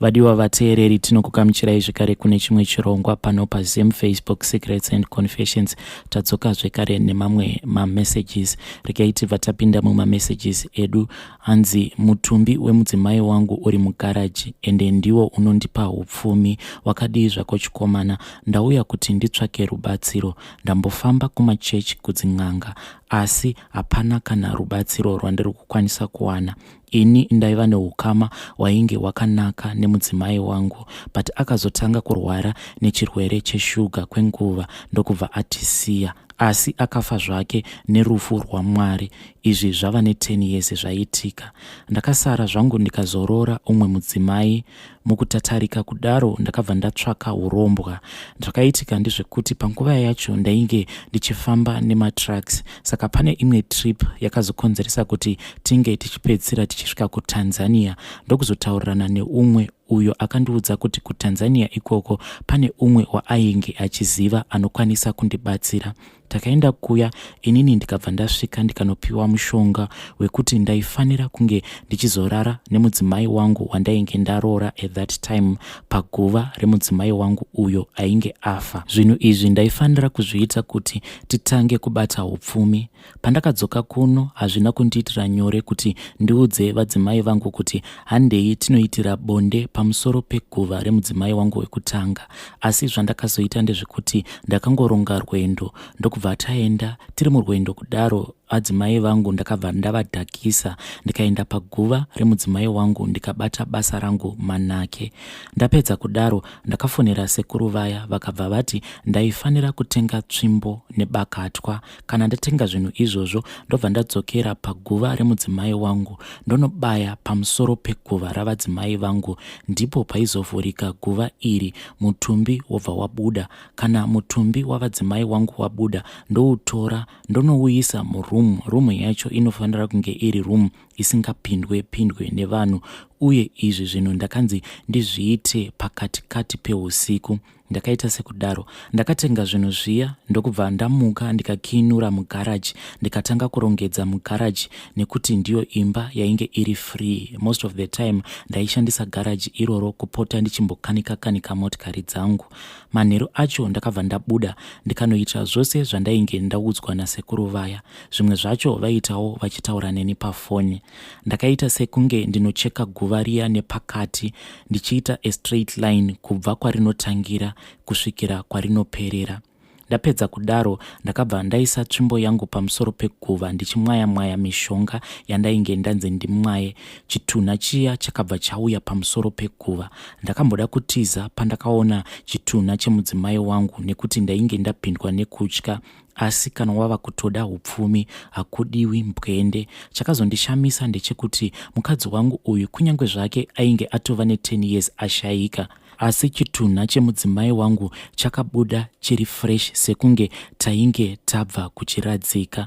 Vadiwa vateereri, tinokugamuchirai zvekare kune chimwe chirongwa pano paZim Facebook Secrets and Confessions. Tadzoka zvekare nemamwe mamessages. Regai tibva tapinda mumamessages edu. Hanzi mutumbi wemudzimai wangu uri mugaraji ende ndiwo unondipa upfumi. Wakadii zvako chikomana? Ndauya kuti nditsvake rubatsiro. Ndambofamba kumachechi kudzin'anga asi hapana kana rubatsiro rwandiri kukwanisa kuwana. Ini ndaiva neukama hwainge hwakanaka nemudzimai wangu but akazotanga kurwara nechirwere cheshuga kwenguva ndokubva atisiya asi akafa zvake nerufu rwaMwari. Izvi zvava ne10 years zvaitika. Ndakasara zvangu ndikazoroora umwe mudzimai. Mukutatarika kudaro ndakabva ndatsvaka hurombwa. Zvakaitika ndezvekuti panguva yacho ndainge ndichifamba nematrucks saka pane imwe trip yakazokonzeresa kuti tinge tichipedzisira tichisvika kuTanzania ndokuzotaurirana neumwe uyo akandiudza kuti kuTanzania ikoko pane umwe waainge achiziva anokwanisa kundibatsira. Takaenda kuya inini ndikabva ndasvika ndikanopiwa mushonga wekuti ndaifanira kunge ndichizorara nemudzimai wangu wandainge ndaroora at that time paguva remudzimai wangu uyo ainge afa. Zvinhu izvi ndaifanira kuzviita kuti titange kubata upfumi. Pandakadzoka kuno hazvina kundiitira nyore kuti ndiudze vadzimai vangu kuti handei tinoitira bonde pamusoro peguva remudzimai wangu wekutanga. Asi zvandakazoita ndezvekuti ndakangoronga rwendo ndokubva taenda. Tiri murwendo kudaro adzimai vangu ndakabva ndavadhakisa ndikaenda paguva remudzimai wangu ndikabata basa rangu manake. Ndapedza kudaro ndakafonera sekuru vaya vakabva vati ndaifanira kutenga tsvimbo nebakatwa. Kana ndatenga zvinhu izvozvo ndobva ndadzokera paguva remudzimai wangu ndonobaya pamusoro peguva ravadzimai vangu ndipo paizovhurika guva iri mutumbi wobva wabuda. Kana mutumbi wavadzimai wangu wabuda ndoutora ndonouisa muroom. Room yacho inofanira kunge iri room isingapindwe pindwe nevanhu uye izvi zvinhu ndakanzi ndizviite pakati kati pehusiku. Ndakaita sekudaro. Ndakatenga zvinhu zviya ndokubva ndamuka ndikakiinura mugaraji ndikatanga kurongedza mugaraji nekuti ndiyo imba yainge iri free. Most of the time ndaishandisa garaji iroro kupota ndichimbokanika kanika motikari dzangu. Manheru acho ndakabva ndabuda ndikanoita zvose zvandainge ndaudzwa nasekuru vaya. Zvimwe zvacho vaiitawo vachitaura neni pafoni. Ndakaita sekunge ndinocheka guva riya nepakati ndichiita a straight line kubva kwarinotangira kusvikira kwarinoperera. Ndapedza kudaro ndakabva ndaisa tsvimbo yangu pamusoro peguva ndichimwaya mwaya mishonga yandainge ndanzi ndimwaye. Chitunha chiya chakabva chauya pamusoro peguva. Ndakamboda kutiza pandakaona chitunha chemudzimai wangu nekuti ndainge ndapindwa nekutya asi kana wava kutoda upfumi hakudiwi mbwende. Chakazondishamisa ndechekuti mukadzi wangu uyu kunyange zvake ainge atova ne10 years ashaika asi chitunha chemudzimai wangu chakabuda chiri fresh sekunge tainge tabva kuchiradzika.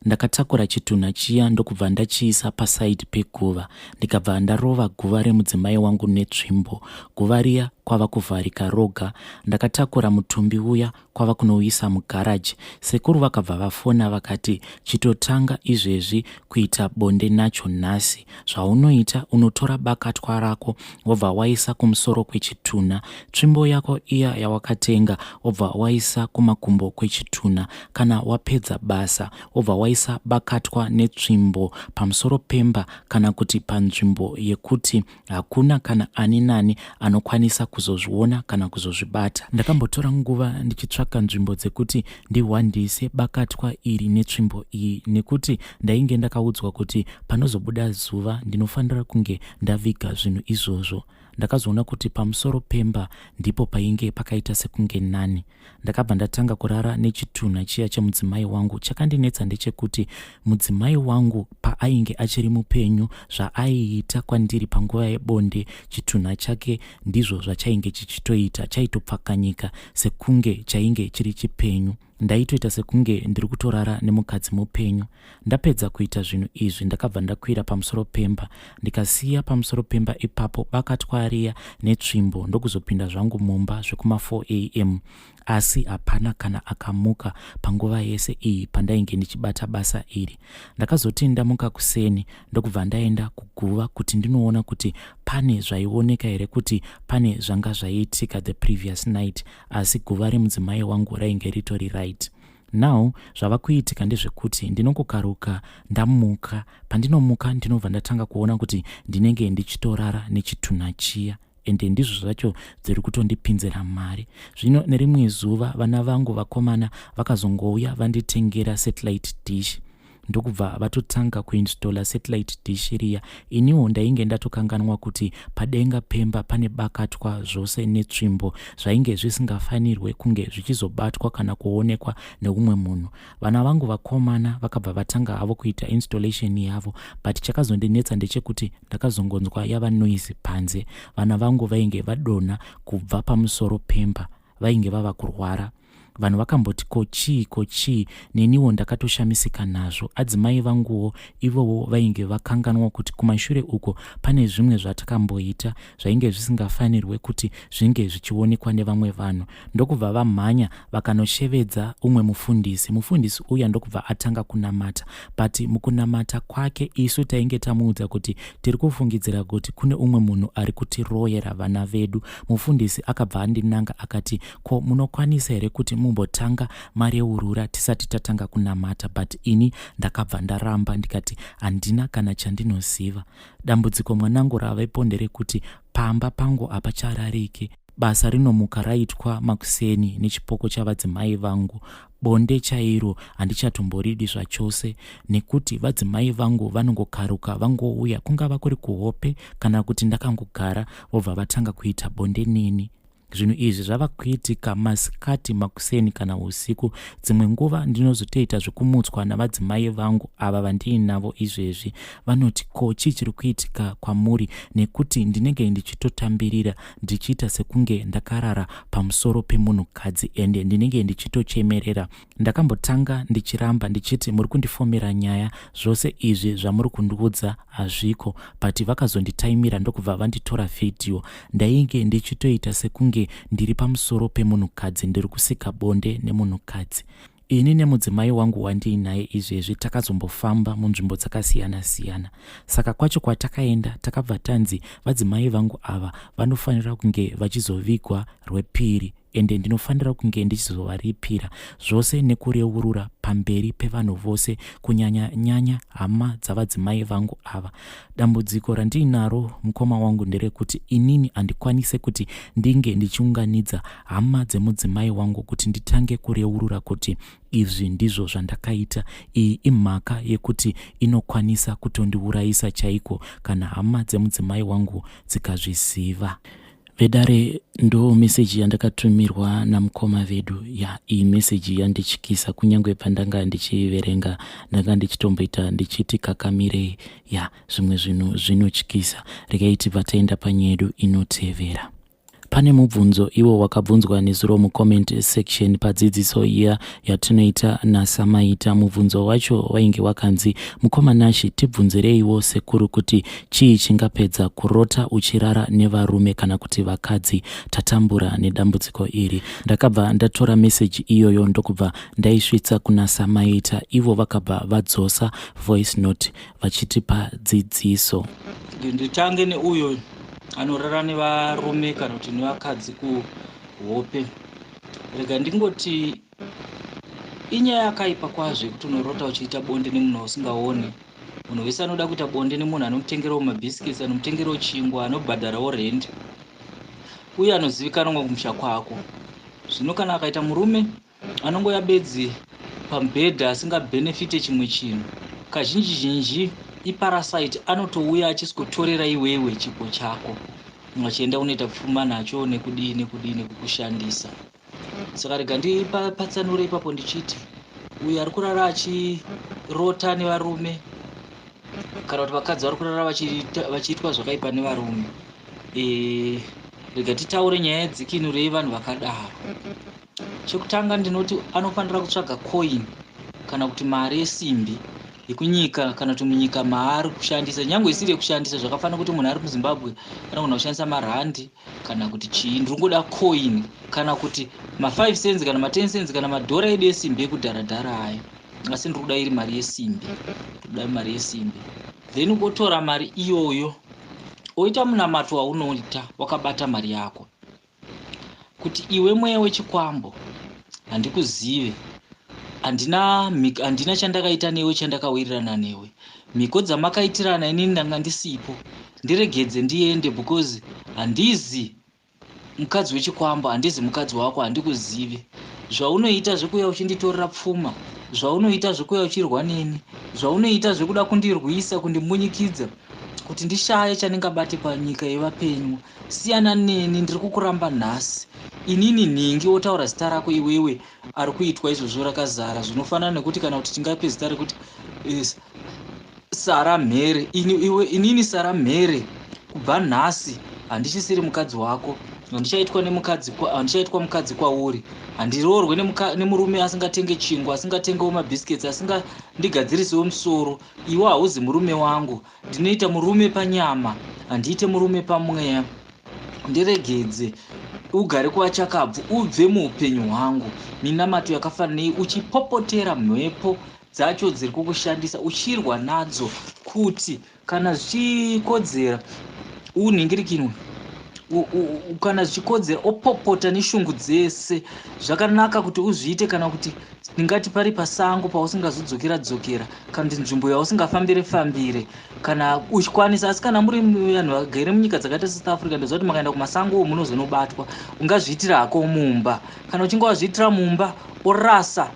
Ndakatakura chitunha chiya ndokubva ndachiisa paside peguva ndikabva ndarova guva remudzimai wangu netsvimbo. Guva riya kwava kuvharika roga. Ndakatakura mutumbi uya kwava kunouisa mugaraji. Sekuru vakabva vafona vakati chitotanga izvezvi kuita bonde nacho nhasi. Zvaunoita unotora bakatwa rako wobva waisa kumusoro kwechitunha. Tsvimbo yako iya yawakatenga wobva waisa kumakumbo kwechitunha. Kana wapedza basa wobva waisa bakatwa netsvimbo pamusoro pemba kana kuti panzvimbo yekuti Hakuna kana ani nani anokwanisa kuzozviona kana kuzozvibata. Ndakambotora nguva ndichitsvaka nzvimbo dzekuti ndihwandise bakatwa iri netsvimbo iyi nekuti ndainge ndakaudzwa kuti panozobuda zuva ndinofanira kunge ndaviga zvinhu izvozvo. Ndakazoona kuti pamusoro pemba ndipo painge pakaita sekunge nani. Ndakabva ndatanga kurara nechitunha chiya chemudzimai wangu. Chakandinetsa ndechekuti mudzimai wangu paainge achiri mupenyu zvaaiita kwandiri panguva yebonde chitunha chake ndizvo zvachainge chichitoita, chaitopfakanyika sekunge chainge chiri chipenyu. Ndaitoita sekunge ndiri kutorara nemukadzi mupenyu. Ndapedza kuita zvinhu izvi ndakabva ndakwira pamusoro pemba ndikasiya pamusoro pemba ipapo bakatwa riya netsvimbo ndokuzopinda zvangu mumba zvekuma 4 am asi hapana kana akamuka panguva yese iyi pandainge ndichibata basa iri. Ndakazoti ndamuka kuseni ndokubva ndaenda kuguva kuti ndinoona kuti pane zvaioneka here kuti pane zvanga zvaiitika the previous night asi guva remudzimai wangu rainge ritori right. Now zvava kuitika ndezvekuti ndinongokaruka ndamuka. Pandinomuka ndinobva ndatanga kuona kuti ndinenge ndichitorara nechitunha chiya ende ndizvo zvacho dziri kutondipinzira mari. Zvino nerimwe zuva vana vangu vakomana vakazongouya vanditengera satellite dish ndokubva vatotanga kuinstalla satellite dish riya. Iniwo ndainge ndatokanganwa kuti padenga pemba pane bakatwa zvose netsvimbo zvainge zvisingafanirwe kunge zvichizobatwa kana kuonekwa neumwe munhu. Vana vangu vakomana vakabva vatanga havo kuita installation yavo but chakazondinetsa ndechekuti ndakazongonzwa yava noise panze. Vana vangu vainge vadonha kubva pamusoro pemba vainge vava kurwara. Vanhu vakamboti ko chii ko chii neniwo ndakatoshamisika nazvo. Adzimai vanguwo ivowo vainge vakanganwa kuti kumashure uko pane zvimwe zvatakamboita zvainge zvisingafanirwe kuti zvinge zvichionekwa nevamwe vanhu. Ndokubva vamhanya vakanoshevedza umwe mufundisi. Mufundisi uya ndokubva atanga kunamata but mukunamata kwake isu tainge tamuudza kuti tiri kufungidzira kuti kune umwe munhu ari kutiroyera vana vedu. Mufundisi akabva andinanga akati ko munokwanisa here kuti mumbotanga mareurura tisati tatanga kunamata but ini ndakabva ndaramba ndikati handina kana chandinoziva. Dambudziko mwanangu ravepo nderekuti pamba pangu hapacharariki. Basa rinomuka raitwa makuseni nechipoko chavadzimai vangu. Bonde chairo handichatomboridi zvachose nekuti vadzimai vangu vanongokaruka vangouya kungava kuri kuhope kana kuti ndakangogara vobva vatanga kuita bonde neni. Zvinhu izvi zvava kuitika masikati, makuseni kana usiku. Dzimwe nguva ndinozotoita zvekumutswa navadzimai vangu ava vandiinavo izvezvi. Vanoti ko chii chiri kuitika kwamuri nekuti ndinenge ndichitotambirira ndichiita sekunge ndakarara pamusoro pemunhukadzi ende ndinenge ndichitochemerera. Ndakambotanga ndichiramba ndichiti muri kundifomera nyaya zvose izvi zvamuri kundiudza hazviko but vakazonditaimira ndokubva vanditora vhidhiyo. Ndainge ndichitoita sekunge ndiri pamusoro pemunhukadzi ndiri kusika bonde nemunhukadzi. Ini nemudzimai wangu wandiinaye izvezvi takazombofamba munzvimbo dzakasiyana siyana. Saka kwacho kwatakaenda takabva tanzi vadzimai vangu ava vanofanira kunge vachizovigwa rwepiri ende ndinofanira kunge ndichizovaripira zvose nekureurura pamberi pevanhu vose kunyanya nyanya hama dzavadzimai vangu ava. Dambudziko randiinaro mukoma wangu nderekuti inini handikwanise kuti ndinge ndichiunganidza hama dzemudzimai wangu kuti nditange kureurura kuti izvi ndizvo zvandakaita. Iyi imhaka yekuti inokwanisa kutondiurayisa chaiko kana hama dzemudzimai wangu dzikazviziva. Vedare ndo meseji yandakatumirwa namukoma vedu ya iyi meseji yandityisa kunyange pandanga ndichiiverenga ndanga ndichitomboita ndichiti kakamirei ya zvimwe zvinhu zvinotyisa regai tibva taenda panyedu inotevera. Pane mubvunzo iwo wakabvunzwa nezuro mucomment section padzidziso iya yatinoita naSamaita. Mubvunzo wacho wainge wakanzi, Mukoma Nashy tibvunzireiwo sekuru kuti chii chingapedza kurota uchirara nevarume kana kuti vakadzi. Tatambura nedambudziko iri. Ndakabva ndatora message iyoyo ndokubva ndaisvitsa kuna Samaita ivo vakabva vadzosa voice note vachitipa dzidziso. Nditange neuyo anorara nevarume kana kuti nevakadzi kuhope. Rega ndingoti inyaya yakaipa kwazvo yekuti unorota uchiita bonde nemunhu wausingaone. Munhu wese anoda kuita bonde nemunhu anomutengerawo mabhisikitsi, anomutengerawo chingwa, anobhadharawo rent uye anozivikanwa kumusha kwako. Zvino kana akaita murume anongouya bedzi pamubhedha asingabhenefite chimwe chinhu, kazhinji zhinji iparasite anotouya achisikotorera iwewe chipo chako achienda kunoita pfuma nacho nekudii nekudii nekukushandisa. Saka rega ndipatsanure ipapo ndichiti uyo ari kurara achirota nevarume kana kuti vakadzi vari kurara vachiitwa zvakaipa nevarume e, rega titaure nyaya yedzikinuro yevanhu vakadaro. Chekutanga ndinoti anofanira kutsvaga coin kana kuti mari yesimbi yekunyika kana kuti munyika maari kushandisa, nyange isiri yekushandisa. Zvakafanira kuti munhu ari muZimbabwe anogona kushandisa marandi kana kuti chii. Ndiri kungoda coin kana kuti ma5 cents kana ma10 cents kana madhora edu esimbi ekudharadhara aya, asi ndiri kuda iri mari yesimbi, ndiri kuda mari yesimbi. Then wotora mari iyoyo oita munamato waunoita wakabata mari yako, kuti iwe mweya wechikwambo, handikuzive, handina chandakaita newe, chandakawirirana newe, mhiko dzamakaitirana inini ndanga ndisipo, ndiregedze ndiende, because handizi mukadzi wechikwambo, handizi mukadzi wako, handikuzivi. Zvaunoita zvekuuya uchinditorera pfuma, zvaunoita zvekuuya uchirwa neni, zvaunoita zvekuda kundirwisa, kundimbunyikidza kuti ndishaye chandingabate panyika yevapenyu, siyana neni, ndiri kukuramba nhasi. Inini nhingi, wotaura zita rako iwewe ari kuitwa izvozvo rakazara, zvinofanana nekuti kana kuti tingape zita rekuti Sara Mhere. Inini Sara Mhere, kubva nhasi handichisiri mukadzi wako, handichaitwa nemukadzi, handichaitwa mukadzi kwauri, handiroorwe nemurume asingatenge chingwa, asingatengewo mabhisiketsi, asingandigadzirisewo musoro. Iwe hauzi murume wangu. Ndinoita murume panyama, handiite murume pamweya. Ndiregedze ugare kuvachakabvu, ubve muupenyu hwangu. Minamato yakafananei, uchipopotera mhepo dzacho dziri kukushandisa, uchirwa nadzo kuti kana zvichikodzera unhingirikinwe, kana zvichikodzera opopota neshungu dzese. Zvakanaka kuti uzviite, kana kuti ndingati pari pasango pausingazodzokera dzokera, kana kuti nzvimbo yausingafambire fambire kana uchikwanisa. Asi kana muri vanhu vagere munyika dzakaita seSouth Africa, ndoziva kuti makaenda kumasango munozonobatwa. Ungazviitira hako mumba. Kana uchinge wazviitira mumba, orasa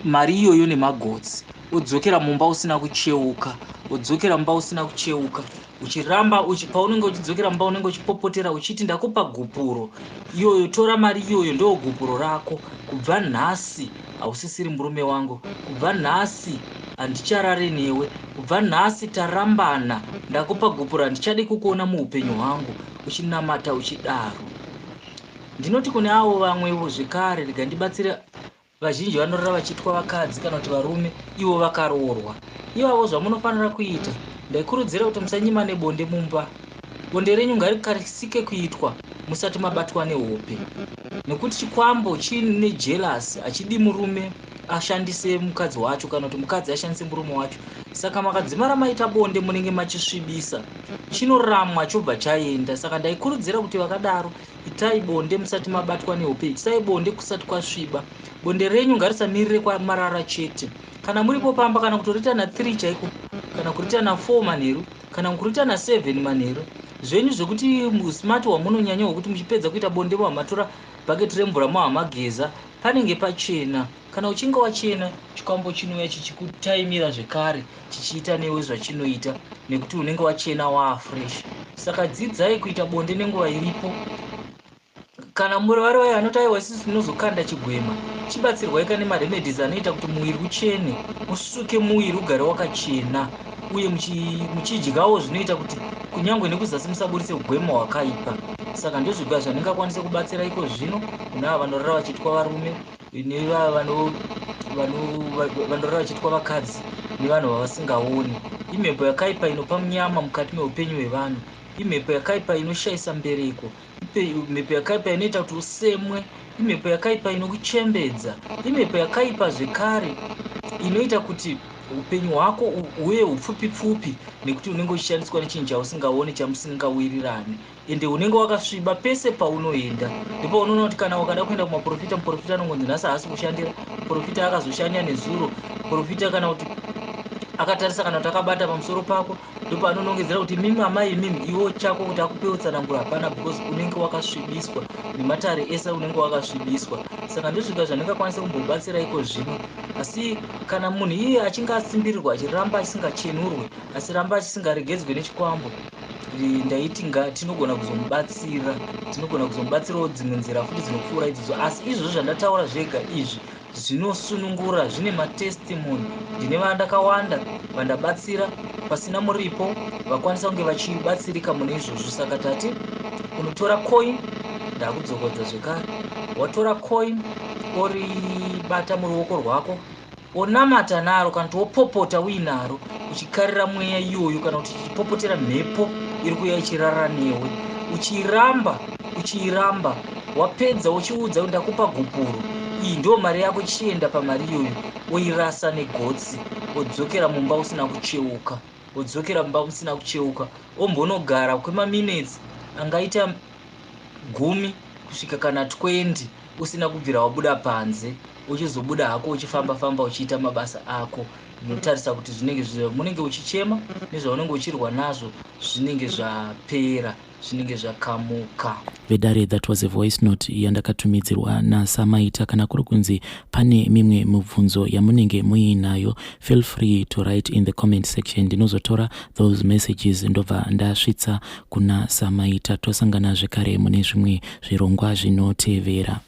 mari iyoyo nemagotsi, wodzokera mumba usina kucheuka, wodzokera mumba usina kucheuka, uchiramba paunenge uchidzokera mumba unenge uchipopotera uchiti, ndakupa gupuro iyoyo, tora mari iyoyo, ndo gupuro rako. Kubva nhasi hausisiri murume wangu, kubva nhasi handicharare newe, kubva nhasi tarambana, ndakupa gupuro, handichadi kukuona muupenyu hwangu. Uchinamata uchidaro. Ndinoti kune avo vamwevo zvekare, rega ndibatsire vazhinji vanorara vachiitwa vakadzi kana kuti varume ivo vakaroorwa. Ivavo zvamunofanira kuita, ndaikurudzira kuti musanyima nebonde mumba. Bonde renyu ngarikarisike kuitwa musati mabatwa nehope, nekuti chikwambo chine jealous, hachidi murume ashandise mukadzi wacho kana kuti mukadzi ashandise murume wacho. Saka makadzimara maita bonde, munenge machisvibisa, chinoramwa chobva chaenda. Saka ndaikurudzira kuti vakadaro, itai bonde musati mabatwa nehope, itai bonde kusati kwasviba. Bonde renyu ngarisamirire kwamarara chete. Kana muripo pamba, kana kutoriita na3 chaiko, kana kuriita na4 manheru, kana kuriita na7 manheru zvenyu, zvekuti smart wamunonyanya hwekuti muchipedza kuita bonde mamatora bhaketi remvura mahamageza, panenge pachena. Kana uchinge wachena, chikwambo chinouya chichikutaimira zvekare, chichiita newe zvachinoita, nekuti unenge wachena, waafresh. Saka dzidzai kuita bonde nenguva iripo. Kana muri vari vaya vanoti aiwa, isusu tinozokanda chigwema, chibatsirwai kane maremedies anoita kuti muviri uchene, musuke muviri ugare wakachena, uye muchidyawo zvinoita kuti kunyange nekuzasi musaburitse gwema hwakaipa. Saka ndozviga zvandingakwanisa kubatsira iko zvino kune ava vanorara vachiitwa varume, nevava vanorara vachiitwa vakadzi nevanhu vavasingaoni. Imhepo yakaipa inopa munyama mukati meupenyu hwevanhu, imhepo yakaipa inoshayisa mbereko, imhepo yakaipa inoita kuti usemwe, imhepo yakaipa inokuchembedza, imhepo yakaipa zvekare inoita kuti upenyu hwako huve hupfupi pfupi, nekuti unenge uchishandiswa nechinhu chausingaoni, chamusingawirirani, ende unenge wakasviba pese paunoenda. Ndipo unoona kuti kana wakada kuenda kumaprofita, muprofita anongonzi nhasi haasi kushandira, muprofita akazoshanya nezuro, muprofita kana kuti akatarisa kana kuti akabata pamusoro pako, ndipo anonongedzera kuti mimi amai imimi, iwo chako kuti akupewo tsananguro hapana, because unenge wakasvibiswa nematare ese, unenge wakasvibiswa. Saka ndozviga zvandingakwanisa kumbobatsira iko zvino. Asi kana munhu iye achinge asimbirirwa, achiramba asingachenurwe, achiramba achisingaregedzwe nechikwambo, ndaiti tinogona kuzomubatsira, tinogona kuzomubatsirawo dzimwe nzira futi dzinopfuura idzodzo. Asi izvozvo zvandataura zvega izvi zvinosunungura, zvine matestimony. Ndine vandakawanda vandabatsira pasina muripo, vakwanisa kunge vachibatsirika mune izvozvo. Saka tati unotora coin, Ndakudzokodza zvekare. Watora coin oribata muruoko rwako onamata naro kana kuti wopopota uinaro uchikarira mweya iyoyo kana kuti uchipopotera mhepo iri kuuya ichirara newe uchiiramba uchiiramba wapedza uchiudza kuti ndakupa gupuro iyi ndiyo mari yako chienda pamari iyoyo oirasa negotsi wodzokera mumba usina kucheuka wodzokera mumba usina kucheuka ombonogara kwemaminetsi angaita gumi kusvika kana 20 usina kubvira wabuda panze uchizobuda hako uchifamba famba uchiita mabasa ako unotarisa kuti zvinenge munenge uchichema nezvaunenge uchirwa nazvo zvinenge zvapera zvinenge zvakamuka. Vedare, that was a voice note yandakatumidzirwa naSamaita. Kana kuri kunzi pane mimwe mibvunzo yamunenge muinayo, feel free to write in the comment section. Ndinozotora those messages ndobva ndasvitsa kuna Samaita. Tosangana zvekare mune zvimwe zvirongwa zvinotevera.